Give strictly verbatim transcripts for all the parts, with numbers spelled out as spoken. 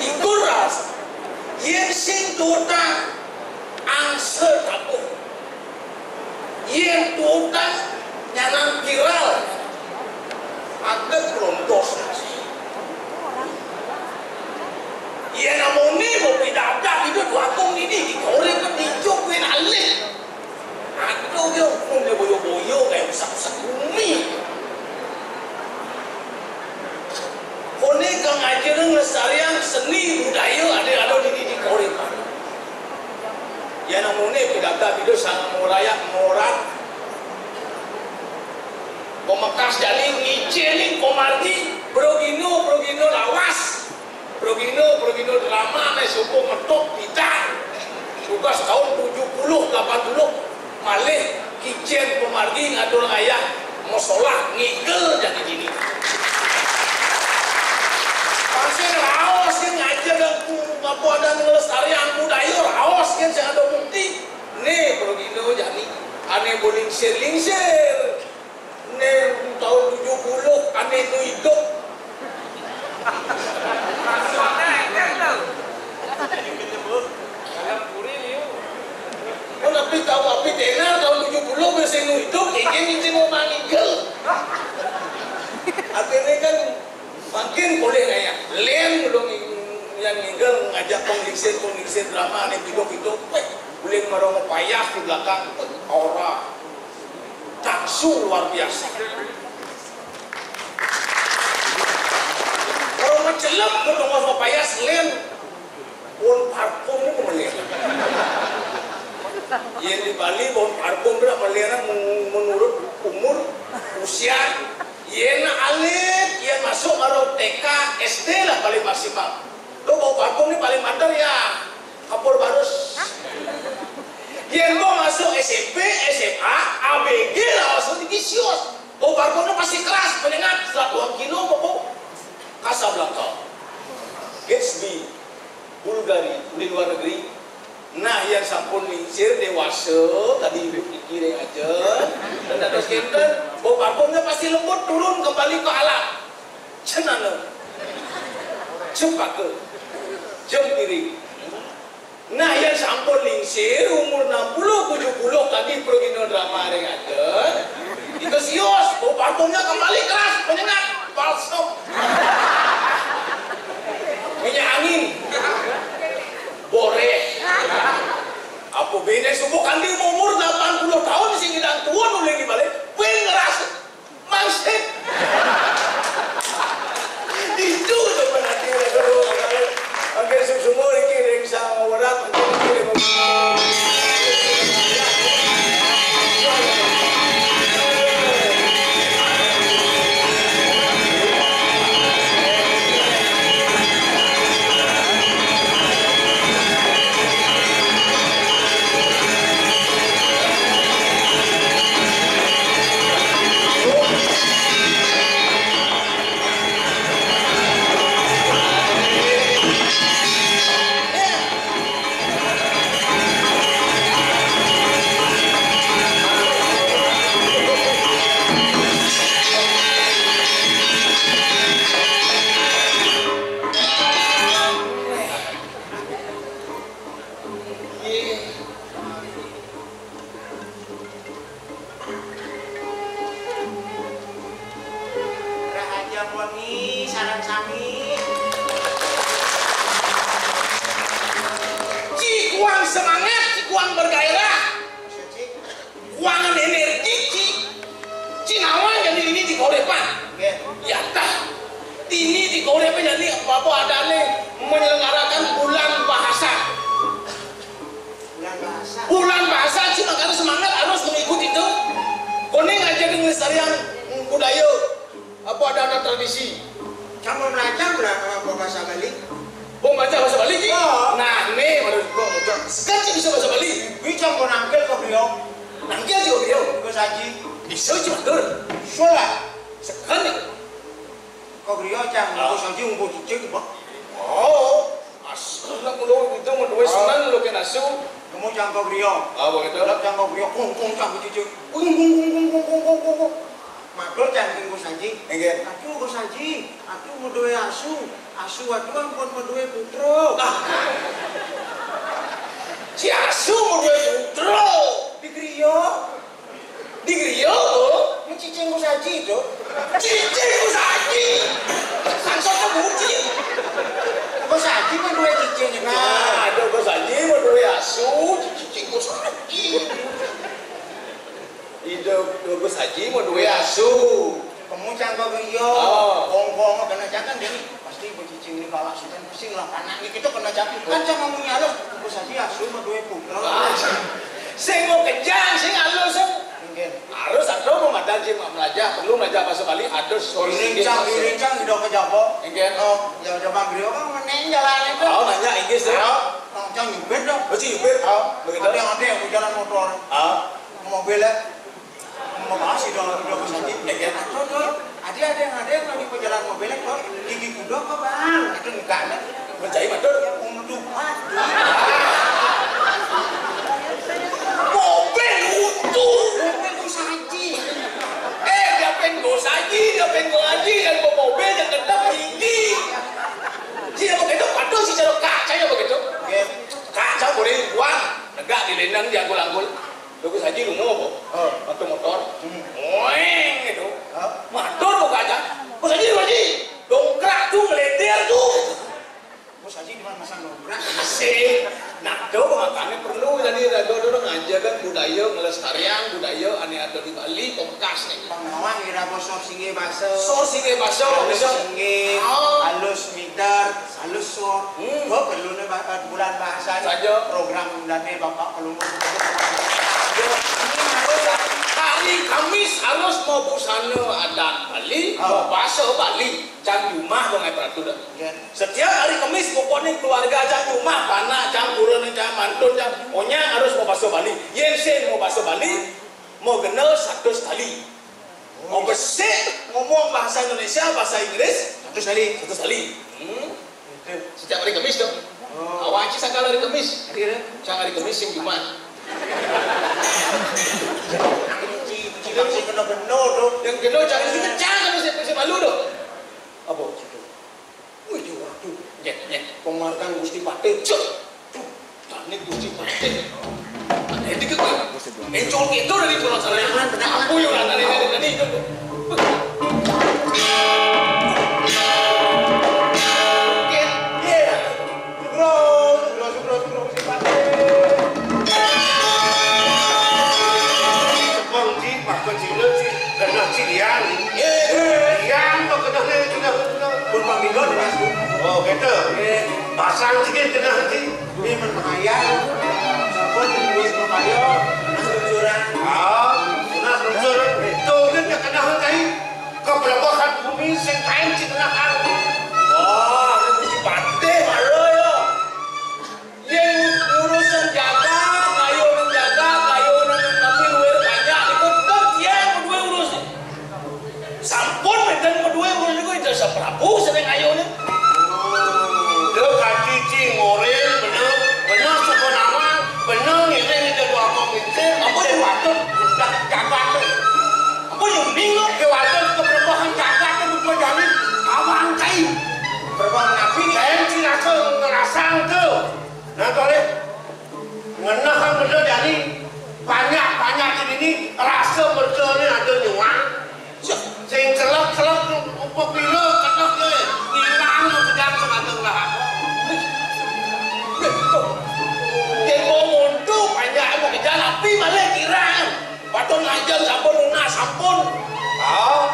Iku raos. Yén sing tuutang angsa tabuh. Yén tuutang nyanan viral. Agak rontos. Yén amoné mau pidabdab itu dua kong ini dikorek ke dijuk kuwi alih. Aduh, yo, punya boyo-boyo kayak besar-besar bumi. Koné kang aja ngelestariang seni budaya ada-ada di di Korea. Ya namanya pidata itu sangat murayak murat. Pemekas jali ngicilin komargi, brogino, brogino lawas. Progino, progino drama né suku ngetuk bidang. Tugas tahun tujuh puluh, delapan puluh, malih Kijen pemargi ngatur ngayah masalah ngigel jadi dini. Pancen raos yén ngajak dan apa ada ngelestariang budaya raos yén sing ada bukti. Né progino jani ané bolingsir-lingsir. Né tahun tujuh puluh ané nu hidup. Oh, tapi tahu api tenar tahun tujuh puluh masih nu hidup, ini ini mau manggil. Akhirnya kan makin boleh nanya. Lén udah yang ninggal ngajak pengisir pengisir drama ané hidup itu. Weh, boleh marong payah di belakang. Weh, aura. Taksu luar biasa. Kalau mencelep ke tengah papaya selin, pun parfum itu melin. Yang di Bali pun parfum tidak melin menurut umur, usia. Yang alit, yang masuk baru T K, S D lah paling maksimal. Lo bau parfum ini paling banter ya. Kapur barus. Yén mau masuk S M P, S M A, A B G lah masuk di Gisius. Bau parfumnya pasti keras, menyengat, setelah dua kilo mau bau. Casablanca, Gatsby, Bulgari, di luar negeri. Nah, yang sampun lingsir dewasa tadi ibu pikirin aja. Dan ada kinten, bau parfumnya pasti lembut turun kembali ke alam. Cenana. Cempaka. Jempiring. Nah, yang sampun lingsir umur enam puluh, tujuh puluh tadi progino drama ring aden. Itu sios, bau parfumnya kembali keras, menyengat, balsam. Minyak angin. Boreh. Apa beda subuh kandi umur delapan puluh tahun sing ngidang tuun ulih di balik. Pin ngerasa. Mangsip. Itu tuh penanti lagu. Oke, sumur iki ring sang werat. Rahaja wengi sareng sami. Ci kuang semangat, ci kuang bergairah. Kuangan energi, ci. Ci nawa jadi ini di korepan. Nggih. Ya tah. Ini di korepan jadi apa-apa adanya menyelenggarakan bulan bahasa. Bulan bahasa. Bulan bahasa, ci makanya semangat harus mengikuti itu. Kuning aja dengan lestarian budaya. Apa ada, ada tradisi? Kamu belajar berapa bahasa Bali? Oh, baca bahasa Bali, Ci? Oh. Nah, nih, baru gua ngocok. Sekarang, Ci, bisa bahasa Bali? Bisa mau nangkil ke beliau. Nangkil, Ci, ke beliau? Ke saji. Bisa, Ci, betul. Bisa lah. Sekarang, Ci. Ke beliau, Cang. Ah. Ke saji, ngumpul cicing, Pak. Oh. Asal nak mulu itu mau duit senang lo kena su. Kamu Cang ke beliau. Ah, begitu. Kalau Cang ke beliau, kung, kung, Cang, cicing. Kung, kung, kung. Madul Cang, kung, saji. Enggak. Aku, kung, saji. Aku mau duit asu. Asu aduh ampun madué putra. Ah. Si Asu madué putra. Di griya. Di griya, Bu? Cicing Gus Aji, Dok. Cicing Gus Aji. Sangsot ta budi. Gus Aji madué cicing, nah. Nah, ada Gus Aji madué asu, cicing Gus Aji. Ida Gus Aji madué asu. Kamu cangka griya. Oh. Kongkong kena jangan dini. Pasti bocicing ini kalah sukan pusing lah panak ni kita kena jatuh kan sama munyi halus. Gus Aji asu madué putra. Ah, sing mau kejang, sing halus, sing. Nggih. Harus ada mau madan sing mau belajar, perlu belajar bahasa Bali, ada solusi. Dirincang, dirincang, udah ke Jawa. Nggih. Oh, ya udah Bang Griya kan meneng jalan itu. Oh, nanya Inggris, ya? Oh, cang nyubit dong. Oh, si nyubit? Oh, begitu. Ada yang, ada yang mau jalan motor. Ah. Mobil ya. Mau bahas itu, udah Gus Aji. Nggih. Aduh, tuh. Ada, ada yang, ada yang lagi mau jalan mobil, kok. Gigi kuda apa, Bang? Itu enggak ada. Mencari motor? Untuk mati. Mobil utuh. Mobil Gus Aji. Eh, dia pengen Gus Aji, dia pengen Gus Aji, yang bawa mobil, yang gendam tinggi. Dia begitu, aduh, si Jarot kaca ya begitu. Nggih. Kaca boleh buang, negak di lendang, dia gul-gul. Lho, Gus Aji lunga apa? Oh. Matu motor. Hmm. Oeng gitu. Hah? Matur kok kaca. Gus Aji, Gus Aji. Dongkrak tuh, ngelentir tuh. Gus Aji di mana masang dongkrak? Asik. Nah, tuh makanya perlu tadi raga orang ngajar kan budaya ngelestarian budaya ane ada di Bali, pemkas nih. Pengawang ira bosor singgih basa. Sor singgih basa, halus bisa. Singgih, oh. Halus mitar. Halus, so. Hmm. Kok perlu nih, Pak, bulan bahasa nih. Saja. Program dane Bapak Pelungguh. Ya, ini harus hari Kamis harus mau busana adat Bali, oh. Mau bahasa Bali. Can jumah dong, eh, peraturan. Ya. Setiap hari Kamis pokoknya keluarga can jumah, panak, can purun, can mantun, can onyang harus mau bahasa Bali. Yen sing mau bahasa Bali, mau genel satu sekali. Mau besik ngomong bahasa Indonesia, bahasa Inggris, satu sekali. Satu sekali. Hmm. Itu. Setiap hari Kamis tuh. Oh. Awak aja sakal hari Kamis. Hari ada. Cang hari Kamis sing Jumat. Ci, ci, langsung kena-kena tuh. Yang kena cang itu kecang kan, masih, masih malu tuh. Apa? Wih, dia waduh. Nggih, nggih. Penghargaan Gusti Patih. Cuk. Duh, tane Gusti Patih. Tane iki kok encol gitu dari pulau sana. Tenang, tenang. Aku yang tadi, tadi, tadi itu. Nggih, nggih. Syukur, syukur, syukur, syukur, Gusti Patih. Sepong di Pak Kecil, si genah cilian. Nggih. Cilian, kok genah nih, genah, genah. Pun paminggon, Mas. Oh, gitu. Nggih. Pasang sikit genah, Ji. Ini men pengayal. Sampun, wis pengayal, Mas Luncuran. Ah, Mas Luncur. Tuh, kan dia genah, Ji. Keberkahan bumi, sing kain, sing genah, kan. Wah, ini mesti patih, malah, ya. Yen urusan jagat, ayo nang jagat, ayo nang kami luwih banyak, iku tetep yen kudu urus. Sampun menten kudu urus niku Ida Sang Prabu sering ayo nih. Lho, kacici ngoril, bener, bener suku nama, bener ngiring Ida Dua Kong Mincin, apa sing patut, dah jagat. Apa yang bingung? Ke wadah keberkahan jagat, bukan jamin, awang cai. Berkahan nabi, cai, si rasa ngerasang tuh. Nah, toleh. Ngenah kan bener jani. Banyak-banyak ini, ini rasa mergane ada nyuang. Sing celek-celek pepira keteh ke ilang sedang sing ada ngelah apa. Yen mau mundur, panjak mau kejar api malah kirang. Waton ngajeng sampun lunas, sampun. Ah,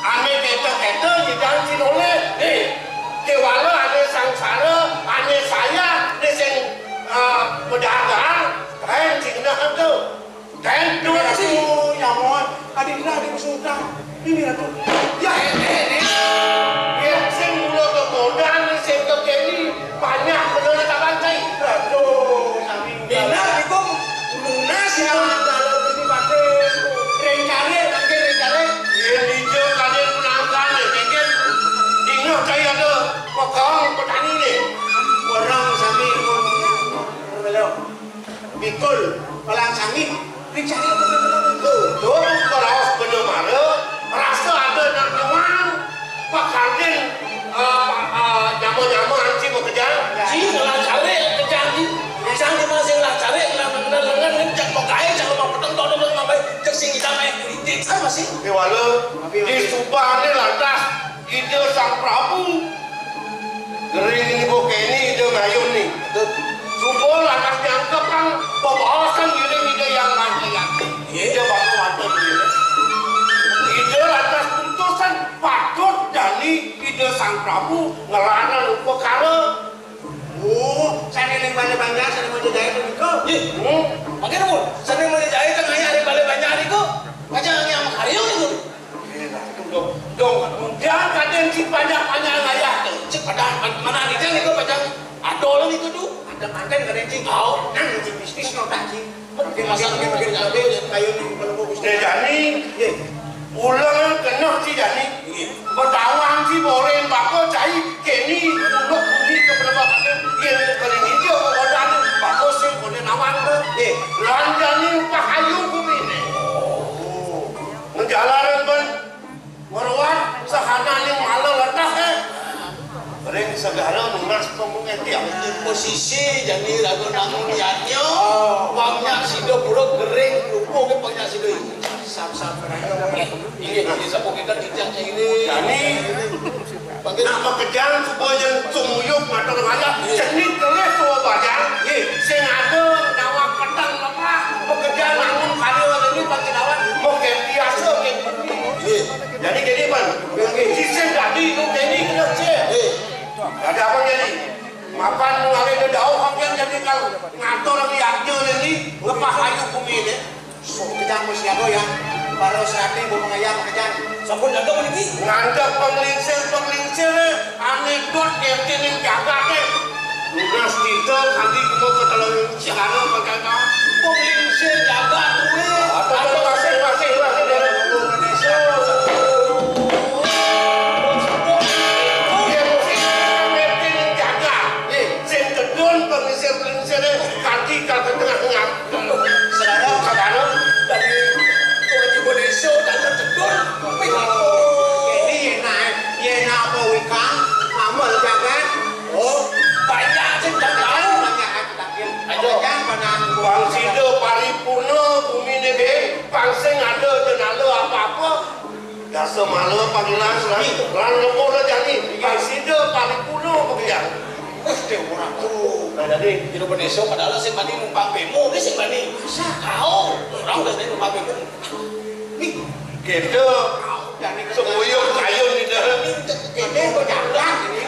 ane keta-keta nyidang sinoleh. Eh, kewala ane sangsara, ane saya, ane sing, ah, pedagang, kaen sing genah tu. Kaen dua sih. Aku nyamun, adinda, adinda Sultan. Ini, Ratu. Ya, eh, eh, eh. Ya, sing mula kemodan, sing kekeni, banyak bener tak bantai. Aduh, sami. Benar, iku lunas ya, kalau ini pakai rencana, pakai rencana. Yen ijo kalian menangkan, ya, pikir. Ingat saya ada pegang petani nih. Orang sami, orang belum. Mikul, pelang sami, dicari bener-bener mikul. Tuh, keraos bener mara, rasa ada nak nyuang, Pak Kardin, eh, Pak, eh, nyama Kala disubané lantas Ida Sang Prabu. Gering ini bokeni Ida ngayun ni. Suba lantas nyangkepang bebaosan ngiring Ida Hyang Mahayati. Ida bakal wantun ngiring. Ida lantas putusan patut jani Ida Sang Prabu nglarang upakara. Oh, sané ning Balé Banjar, sané Majajahit niku. Nggih. Hmm. Mangkin nuwun, sané Majajahit tengah ring Balé Banjar niku. Pacang yang makarya niku. Nggih, nah, itu dong. Dong, kemudian kadén si panjang-panjang ayah tuh. Cek pada mana aja niku pacang adol niku tuh. Ada manten kadén si. Oh, nang si bisnis no tak si. Tapi masa ini bikin gaduh, kayu ning Balé Banjar. Nggih, jani. Nggih. Ulang keneh si jani. Nggih. Betawang si boren baka cai keni uluk bumi ke berapa kali. Yen kali nija kodan baka sing kone nawang ke. Nggih. Lan jani pahayu bumi ne. Ngejalaran ban meruat sahananing mala ledah, eh. Ring segara nunas pemungetian. Posisi jani raga namun yadnya. Oh. Wangnya sida pura gering lupa ke pangnya sida. Sap-sap. Inggih, inggih, sapunika titiang ngiring. Jani, nak makejang suba yen sumuyuh matur wayah, jani kelih suba bajang. Nggih. Sing ada nawang peteng lemah, makejang nangun karya ini panginawan, mungkin biasa nggih. Nggih. Jani kene, Pan. Nggih. Sisin dadi nu kene kena sih. Nggih. Ada apa jadi? Mapan ngalih dauh sampeyan jadi kang ngatur yadnya ini, ngepah ayu bumi ini. Sok kejang mesti ada ya. Para serati bu mengayam kejang. Sampun jaga puniki. Ngantek penglingsir-penglingsir, anekdot R T ning jagat, eh. Lunas kita kanti kena ketelung segala perkara. Penglingsir jagat kuwi. Ada masing-masing, masing-masing. Yen sing R T ning jagat, eh, sing tedun penglingsir-penglingsir, eh, kanti ka tengah-tengah. Saudara, saudara, dari Tuan Ibu Desa, Tante Tedun. Ini enak, enak apa wikang, ngamal jagat. Oh, banyak sing tak tahu. Banyak aku tak tahu. Ayo. Jangan pernah. Pang sida paripurna bumi niki, pang sing ada jenala apa-apa. Dasa mala panggilan lan, lan lemur jani, pang sida paripurna pekerjaan. Wis, Déwa Ratu. Nah, dadi. Jero Bendésa padahal sing bani numpang bemo, ki sing bani. Masa? Tau, orang udah sing numpang bemo. Nih, gitu. Semuyung kayun di dalam. Ini kok jalan ini.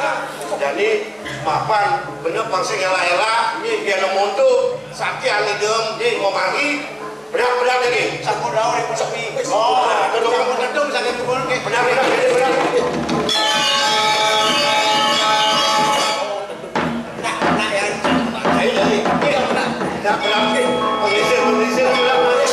Jadi, mapan, bener pang sing elah-elah, yen monto, sakit angin dem, nih, mau mari, berak-berak lagi. Sampun rauh, ribut sepi. Oh, duduk. Sampun tentu, sakit pun, nih. Berak-berak, berak-berak. Ayo, jadi. Iya, benar. Benar, benar. Pengisir, pengisir, benar, benar.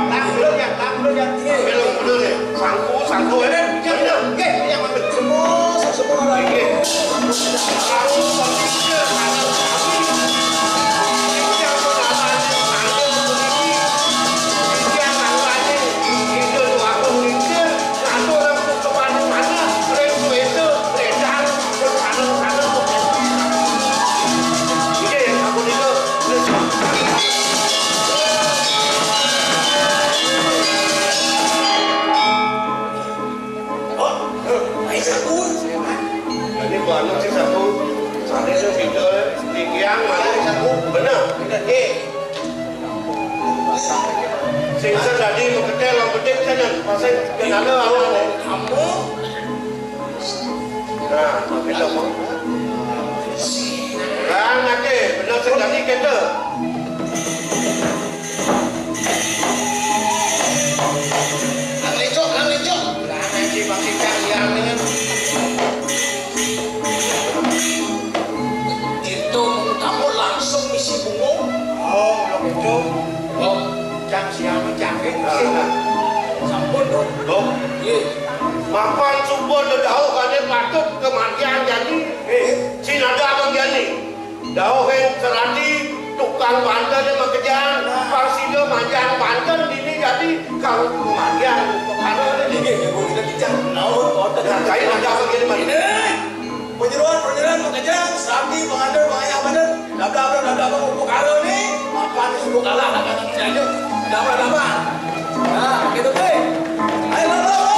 Tang dulu ya, tang dulu ya. Belum, belum ya. Sangku, sangku. Bener, bener. Nggih, yang bener. Semua, semua orang. Nggih. Oh, eh, ayo sampun. Ini buat anak sih sampun. Sana itu video, eh, tinggian, mana sampun. Benar. Benar, eh. Sing sen dadi meketel lan bedik saja. Pasal kenal awal, eh. Ambo. Nah, kita mau. Lan ake, bener sing dadi kita. Nang licok, nang licok. Lah, ngaji pakai kalian dengan itu kamu langsung misi bungo. Oh, kalau gitu. Oh, jam siang jangkrik. Sampun, Bu. Oh. Iya. Mapan sumpun dedauh kane patut kematian jani. Eh, si nada abang jani. Dauhin serati tukang banten yang makejang, pang sida manjang banten dini jadi kang pemanjang pekara ni. Inggih, inggih, Nah, kain ada apa gini, Mat? Ini, penyeruan, penyeruan, makanya, sami, pengantar, pengayah, bener. Dabda, dabda, dabda, pupuk kalah nih. Mapan, pupuk kalah, lah, kata kerja aja. Dabda, dabda. Nah, gitu, deh. Ayo, lo, lo, lo.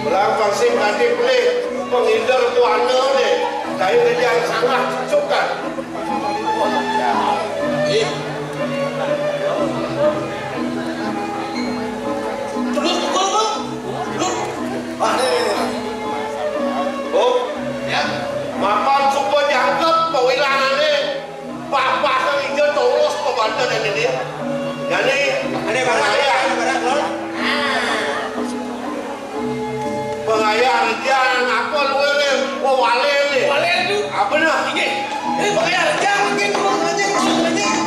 Belang pangsing kadip lih, pengider buana lih, kayu kejang sangat sukan. Ih. Terus pukul, Bang. Terus. Wah, nih, nih, nih. Oh. Ya. Mapan suka jangkep pawilanane. Papah kang ijo tongos pabanda dan ini. Jadi, ada barang, ada barang, Bang. Pengayah rejang apa luwe le? Oh, wale le. Wale itu. Apa dah? Ini. Ini pengayah rejang mungkin, Bang, rejang, rejang.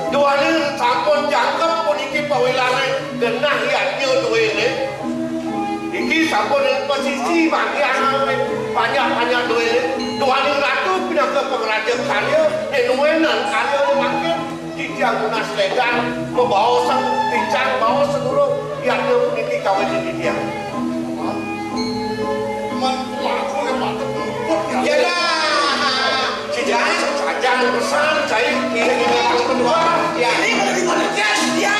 Duaning sampun jangkep puniki pawilane genah yadnya duene. Niki sampun ing pasisi bagian panjak-panjak duene. Duaning ratu pinaka pangraja karya, nenuenan karya mangkin. Titiang nunas ledang, mabaosan, pincang baos sedurung, yadnya puniki kawitin titiang. Man, laku le patut luput ya. Ya dah. Sijan, sajan pesan, cai, kira-kira yang kedua. Ya, ini pada di mana, ya? Ya.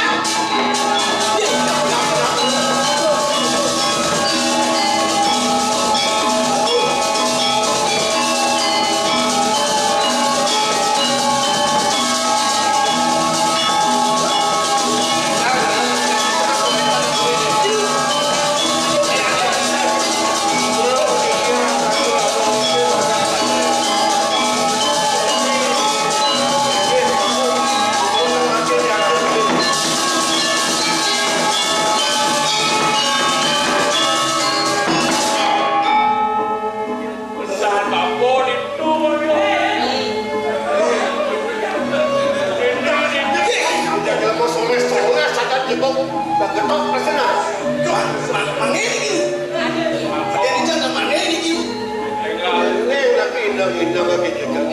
Pesan bapa ditu, Bang. Indah, indah. Indah jelema soleh-soleh, sakan jebok, tak getok, pesenan. Tuh, ma-, mangga niki. Dia indah, mangga niki. Ini lagi indah, indah, lagi indah.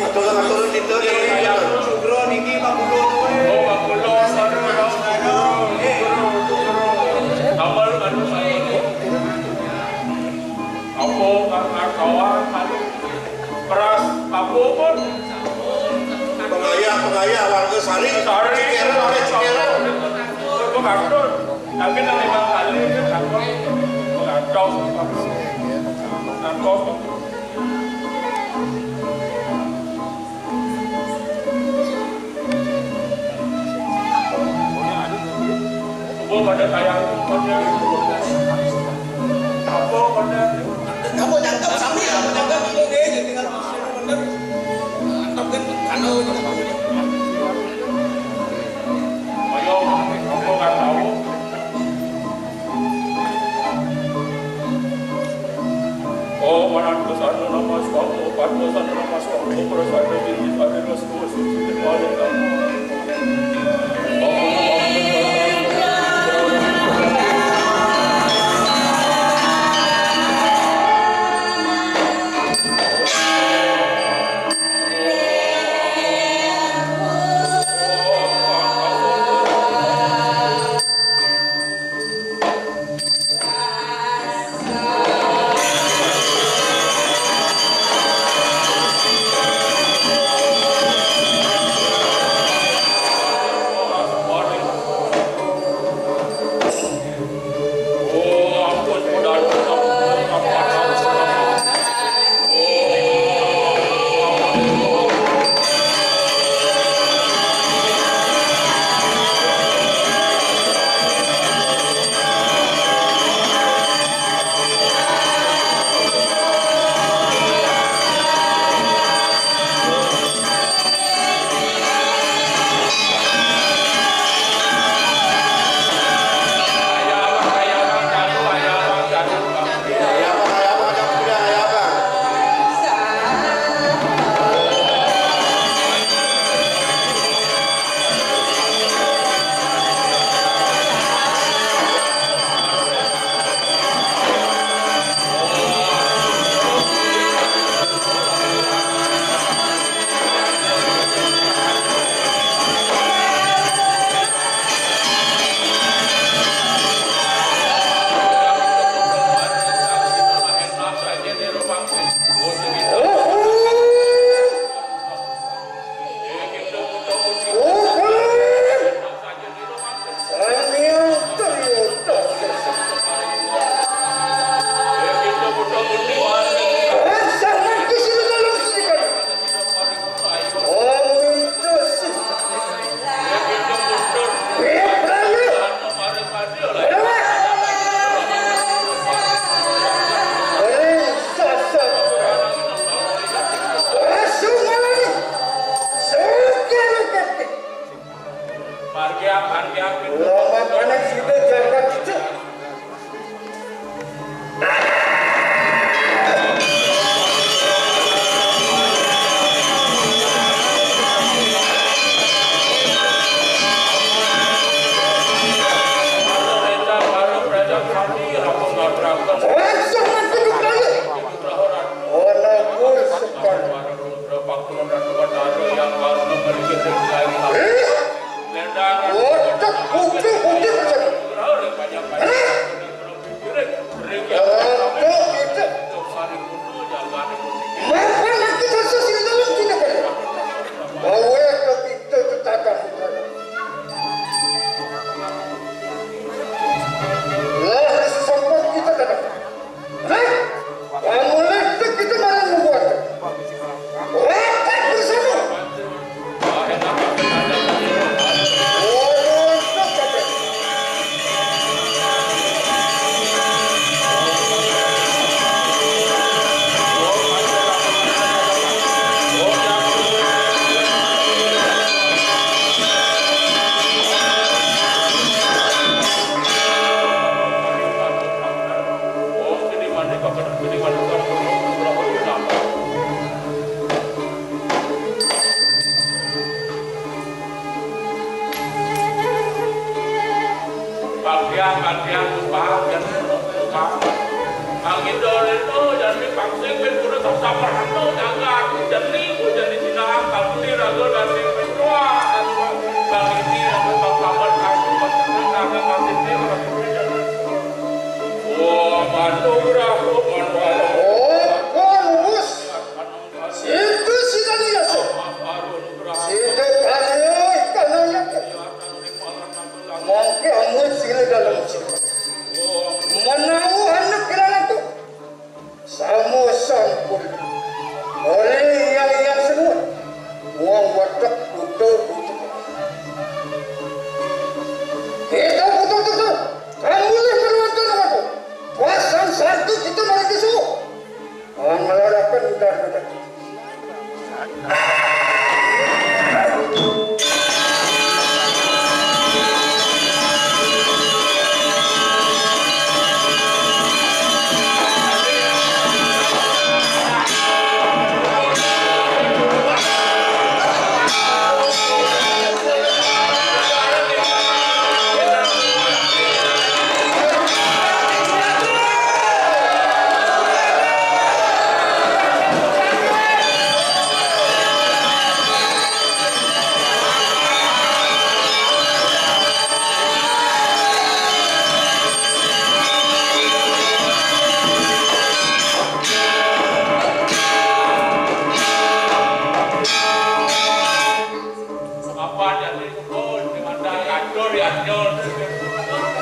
Atur, atur, itu dia. Sugro niki, Pak Guru, tuh. Oh, Pak Guru, aduh, aduh, aduh. Eh. Apa lu, aduh, aduh. Apa, Kang Arkawan, aduh. Beras, apa pun. Pengayah, pengayah, warga Sari. Sari, Cikeran, Sari, Cikeran. Itu kartun. Tapi nang lima kali itu kartun. Kartun. Kartun. Pada sayang, pada apa, pada kamu cakep sami ya, cakep ini deh, tinggal bener. Mantap kan, kalau ini. Ayo, kamu nggak tahu. Oh, panugrahan nama Swami, panugrahan nama Swami, perasaan diri, ada rasa suci, paling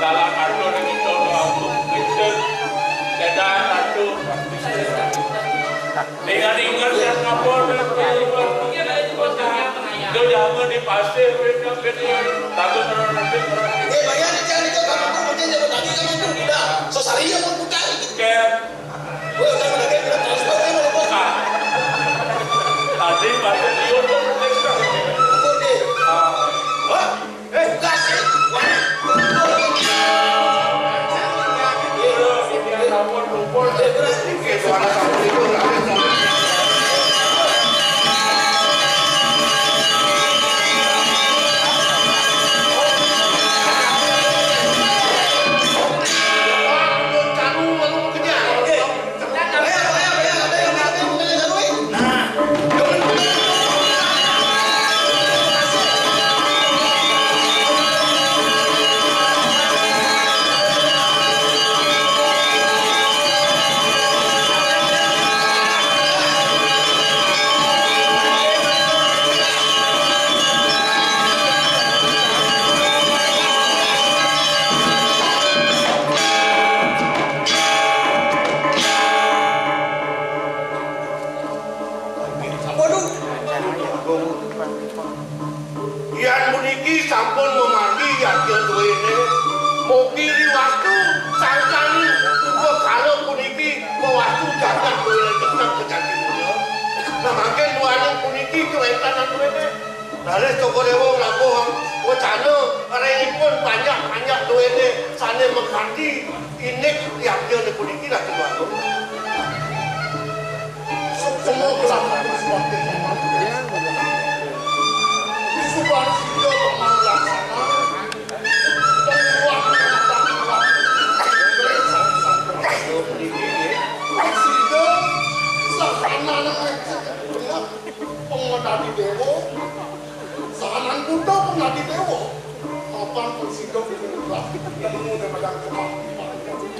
Salah satu dari kita orang Kristen, sedang satu. Dengan ingat yang apa dan itu jangan di pasir, tapi orang nanti orang Eh, bayar, jangan itu, kamu tuh mungkin jago tadi kan itu. Udah, sesari yang mau buka. Kayak Gue udah lagi, udah tahu semua, dia mau buka. Tadi masuk di YouTube. Buka deh. Ah. Hah? Eh, kasih. Wah. Yan puniki sampun mamargi yadnya duene. Mugi riwastu sangkaning ubekala puniki mawastu jagat duene tetep kejati mulya. Nah, mangkin duaning puniki kawentanan duene. Raris Cokor Dewa nglabuh wacana ringipun panjak-panjak duene sane makanti indik yadnya puniki Ratu Agung. Suksma kelawan suwati. Disubaning sida pemalu laksana. Pengkuat pengabang kuat. Sida sahana pengodadi dewa. Sahanan kuda pengodadi dewa. Papan presida.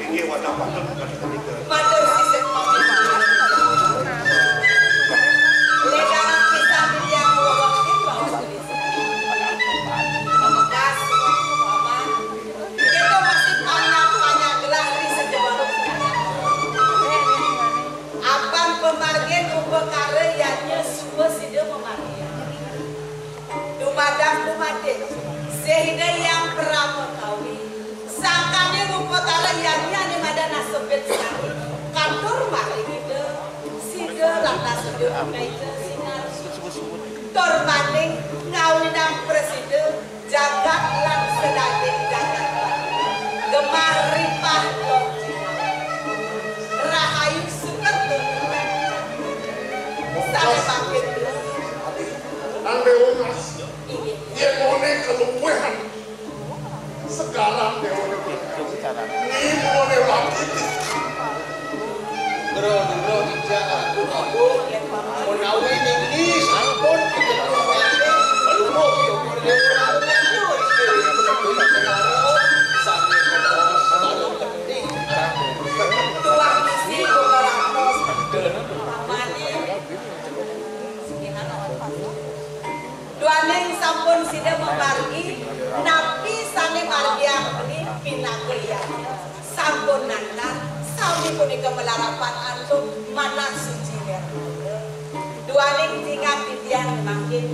Inggih, wadah patut kali ketiga. Matur sisip pamit. Ledaran pisan yang wewengkit bawa polisi. Pemekas, paman. Kita masih panjang-panjang gelah di sejebaru. Apan pamargin upakara yadnya suwa sida mamargiang. Dumadak dumadik, sida Hyang Parama Kawi, sangkaning upakara yadnya ane madan asebit sari, katur maring Ida, sida lantas sida menaika sinar. Tur maning ngawinang prasida, jagat lan sadaging jagat. Gemah ripah loh. Rahayu suket. Sane makin. Nang Dewa Mas. Inggih. Yen mone keluwehan segaran Dewa Mas. Ni mone lagi. Bro, bro, tidak. Menawi niki sampun diketuani peluru Cokor Dewa. Tuah misi kok ora pos. Amane. Duaning sampun sida mamargi, napi sane margiang muni pinaka liyan. Sampun nandar, sami punika malarapan antuk manah suci nirmala. Duaning jingat titiang mangkin,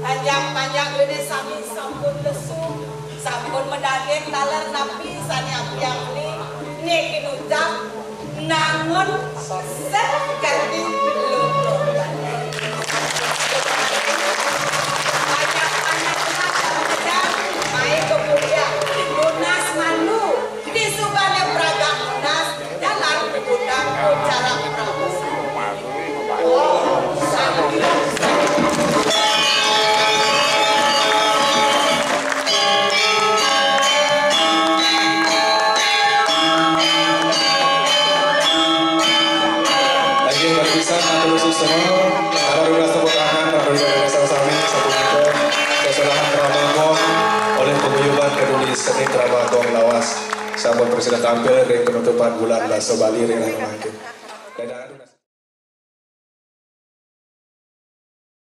panjang-panjang rene sami sampun lesu, sampun madaging taler napi sane ampiang muni, niki nucap, nangun sengketi lupa. Banyak-banyak kenal dalam pedang, main kemudian, lunas malu, disubane pragat lunas, jalan putar ucara Prabu. Lagi berpisah, matur suksma. Ada dua tepuk tangan, ada dua sami, satu meter. Kesalahan drama gong oleh paguyuban peduli seni drama gong lawas. Sampun prasida tampil ring penutupan bulan basa Bali ring anu mangkin.